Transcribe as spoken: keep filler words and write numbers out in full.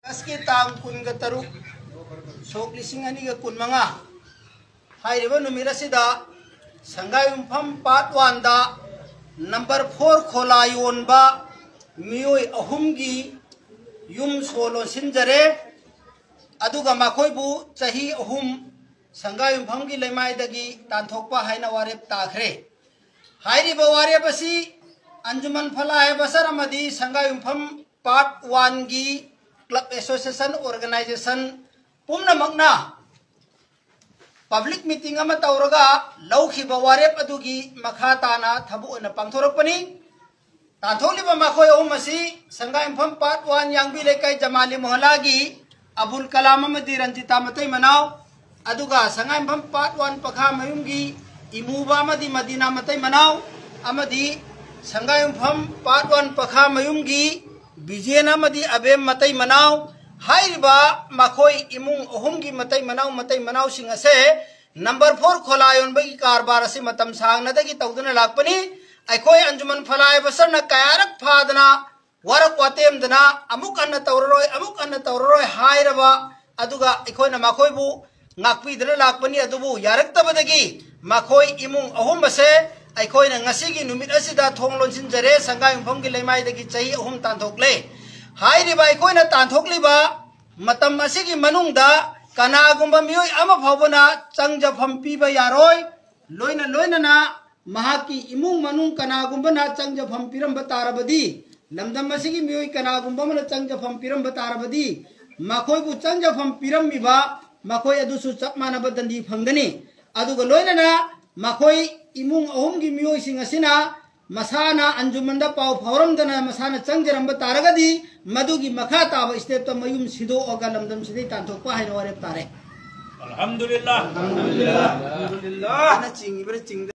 ꯑꯥꯒꯁꯀꯤ ꯇꯥꯡ ꯀꯨꯟꯒ ꯇꯔꯨꯛ, ꯁꯣꯛ ꯂꯤꯁꯤꯡ ꯑꯅꯤꯒ ꯀꯨꯟꯃꯉꯥ ꯍꯥꯏꯔꯤꯕ ꯅꯨꯃꯤꯠ ꯑꯁꯤꯗ ꯁꯪꯒꯥꯏꯌꯨꯝꯐꯝ ꯄꯥꯔꯠ ꯋꯥꯟꯗ ꯅꯝꯕꯔ ꯐꯣꯔ ꯈꯣꯂꯥ ꯌꯣꯟꯕ ꯃꯤꯑꯣꯏ ꯑꯍꯨꯝꯒꯤ ꯌꯨꯝ ꯁꯣ ꯂꯣꯟꯁꯤꯟꯖꯔꯦ꯫ ꯑꯗꯨꯒ ꯃꯈꯣꯏꯕꯨ ꯆꯍꯤ ꯑꯍꯨꯝ ꯁꯪꯒꯥꯌꯨꯝꯐꯝꯒꯤ ꯂꯩꯃꯥꯏꯗꯒꯤ ꯇꯥꯟꯊꯣꯛꯄ ꯍꯥꯏꯅ ꯋꯥꯔꯦꯞ ꯇꯥꯈ꯭ꯔꯦ꯫ ꯍꯥꯏꯔꯤꯕ ꯋꯥꯔꯦꯞ ꯑꯁꯤ ꯑꯟꯖꯨꯃꯟ ꯐꯂꯥꯍꯦ ꯕꯁꯔ ꯑꯃꯗꯤ ꯁꯪꯒꯥꯌꯨꯝꯐꯝ ꯄꯥꯔꯠ ꯋꯥꯟꯒꯤ ꯀ꯭ꯂꯕ ꯑꯦꯁꯣꯁꯤꯌꯦꯁꯟ ꯑꯣꯔꯒꯅꯥꯏꯖꯦꯁꯟ ꯄꯨꯝꯅꯃꯛꯅ ꯄꯕ꯭ꯂꯤꯛ ꯃꯤꯇꯤꯡ ꯑꯃ ꯇꯧꯔꯒ ꯂꯧꯈꯤꯕ ꯋꯥꯔꯦꯞ ꯑꯗꯨꯒꯤ ꯃꯈꯥ ꯇꯥꯅ ꯊꯕꯛ ꯑꯣꯏꯅ ꯄꯥꯡꯊꯣꯔꯛꯄꯅꯤ꯫ ꯇꯥꯟꯊꯣꯛꯂꯤꯕ ꯃꯈꯣꯏ ꯑꯍꯨꯝ ꯑꯁꯤ ꯁꯪꯒꯥꯌꯨꯝꯐꯝ ꯄꯥꯔꯠ ꯋꯥꯟ ꯌꯥꯡꯕꯤ ꯂꯩꯀꯥꯏ ꯖꯃꯥꯂꯤ ꯃꯣꯍꯜꯂꯥꯒꯤ ꯑꯕꯨꯜ ꯀꯂꯥꯝ ꯑꯃꯗꯤ ꯔꯟꯖꯤꯇꯥ ꯃꯇꯩ ꯃꯅꯥꯎ, ꯑꯗꯨꯒ ꯁꯪꯒꯥꯌꯨꯝꯐꯝ ꯄꯥꯔꯠ ꯋꯥꯟ ꯄꯈꯥꯃꯌꯨꯝꯒꯤ ꯏꯃꯨꯕ ꯑꯃꯗꯤ ꯃꯗꯤꯅꯥ ꯃꯇꯩ ꯃꯅꯥꯎ, ꯑꯃꯗꯤ ꯁꯪꯒꯥꯌꯨꯝꯐꯝ ꯄꯥꯔꯠ ꯋꯥꯟ ꯄꯈꯥꯃꯌꯨꯝꯒꯤ ꯕꯤꯖꯦꯟ ꯑꯃꯗꯤ ꯑꯕꯦꯝ ꯃꯇꯩ ꯃꯅꯥꯎ꯫ ꯍꯥꯏꯔꯤꯕ ꯃꯈꯣꯏ ꯏꯃꯨꯡ ꯑꯍꯨꯝꯒꯤ ꯃꯇꯩ ꯃꯅꯥꯎ, ꯃꯇꯩ ꯃꯅꯥꯎꯁꯤꯡ ꯑꯁꯦ ꯅꯝꯕꯔ ꯐꯣꯔ ꯈꯣꯂꯥ ꯌꯣꯟꯕꯒꯤ ꯀꯔꯕꯥꯔ ꯑꯁꯤ ꯃꯇꯝ ꯁꯥꯡꯅꯗꯒꯤ ꯇꯧꯗꯨꯅ ꯂꯥꯛꯄꯅꯤ꯫ ꯑꯩꯈꯣꯏ ꯑꯟꯖꯨꯃꯟ ꯐꯂꯥꯍꯦ ꯕꯁꯔꯅ ꯀꯌꯥꯔꯛ ꯐꯥꯗꯅ ꯋꯥꯔꯛ ꯋꯥꯇꯦꯝꯗꯅ ꯑꯃꯨꯛ ꯍꯟꯅ ꯇꯧꯔꯔꯣꯏ, ꯑꯃꯨꯛ ꯍꯟꯅ ꯇꯧꯔꯔꯣꯏ ꯍꯥꯏꯔꯕ, ꯑꯗꯨꯒ ꯑꯩꯈꯣꯏꯅ ꯃꯈꯣꯏꯕꯨ ꯉꯥꯛꯄꯤꯗꯨꯅ ꯂꯥꯛꯄꯅꯤ꯫ ꯑꯗꯨꯕꯨ ꯌꯥꯔꯛꯇꯕꯗꯒꯤ ꯃꯈꯣꯏ ꯏꯃꯨꯡ ꯑꯍꯨꯝ ꯑꯁꯦ ꯑꯩꯈꯣꯏꯅ ꯉꯁꯤꯒꯤ ꯅꯨꯃꯤꯠ ꯑꯁꯤꯗ ꯊꯣꯡ ꯂꯣꯟꯁꯤꯟꯖꯔꯦ, ꯁꯪꯒꯥꯌꯨꯝꯐꯝꯒꯤ ꯂꯩꯃꯥꯏꯗꯒꯤ ꯆꯍꯤ ꯑꯍꯨꯝ ꯇꯥꯟꯊꯣꯛꯂꯦ꯫ ꯍꯥꯏꯔꯤꯕ ꯑꯩꯈꯣꯏꯅ ꯇꯥꯟꯊꯣꯛꯂꯤꯕ ꯃꯇꯝ ꯑꯁꯤꯒꯤ ꯃꯅꯨꯡꯗ ꯀꯅꯥꯒꯨꯝꯕ ꯃꯤꯑꯣꯏ ꯑꯃ ꯐꯥꯎꯕꯅ ꯆꯪꯖꯐꯝ ꯄꯤꯕ ꯌꯥꯔꯣꯏ꯫ ꯂꯣꯏꯅ ꯂꯣꯏꯅꯅ ꯃꯍꯥꯛꯀꯤ ꯏꯃꯨꯡ ꯃꯅꯨꯡ ꯀꯅꯥꯒꯨꯝꯕꯅ ꯆꯪꯖꯐꯝ ꯄꯤꯔꯝꯕ ꯇꯥꯔꯕꯗꯤ, ꯂꯝꯗꯝ ꯑꯁꯤꯒꯤ ꯃꯤꯑꯣꯏ ꯀꯅꯥꯒꯨꯝꯕ ꯑꯃꯅ ꯆꯪꯖꯐꯝ ꯄꯤꯔꯝꯕ ꯇꯥꯔꯕꯗꯤ, ꯃꯈꯣꯏꯕꯨ ꯆꯪꯖꯐꯝ ꯄꯤꯔꯝꯃꯤꯕ ꯃꯈꯣꯏ ꯑꯗꯨꯁꯨ ꯆꯞ ꯃꯥꯟꯅꯕ ꯗꯟꯗꯤ ꯐꯪꯒꯅꯤ꯫ ꯑꯗꯨꯒ ꯂꯣꯏꯅꯅ ꯃꯈꯣꯏ ꯏꯃꯨꯡ ꯑꯍꯨꯝꯒꯤ ꯃꯤꯑꯣꯏꯁꯤꯡ ꯑꯁꯤꯅ ꯃꯁꯥꯅ ꯑꯟꯖꯨꯃꯟꯗ ꯄꯥꯎ ꯐꯥꯎꯔꯝꯗꯅ ꯃꯁꯥꯅ ꯆꯪꯖꯔꯝꯕ ꯇꯥꯔꯒꯗꯤ, ꯃꯗꯨꯒꯤ ꯃꯈꯥ ꯇꯥꯕ ꯁ꯭ꯇꯦꯞꯇ ꯃꯌꯨꯝ ꯁꯤꯗꯣꯛꯑꯒ ꯂꯝꯗꯝꯁꯤꯗꯩ ꯇꯥꯟꯊꯣꯛꯄ ꯍꯥꯏꯅ ꯋꯥꯔꯦꯞ ꯇꯥꯔꯦ꯫ ꯑꯜꯍꯝꯗꯨꯂꯤꯜꯂꯥꯍ꯫ ꯑꯜꯍꯝꯗꯨꯂꯤꯜꯂꯥꯍ꯫ ꯑꯜꯍꯝꯗꯨꯂꯤꯜꯂꯥꯍ꯫ ꯑꯗꯨꯅ ꯆꯤꯡꯉꯤꯕ꯭ꯔꯥ ꯆꯤꯡꯗ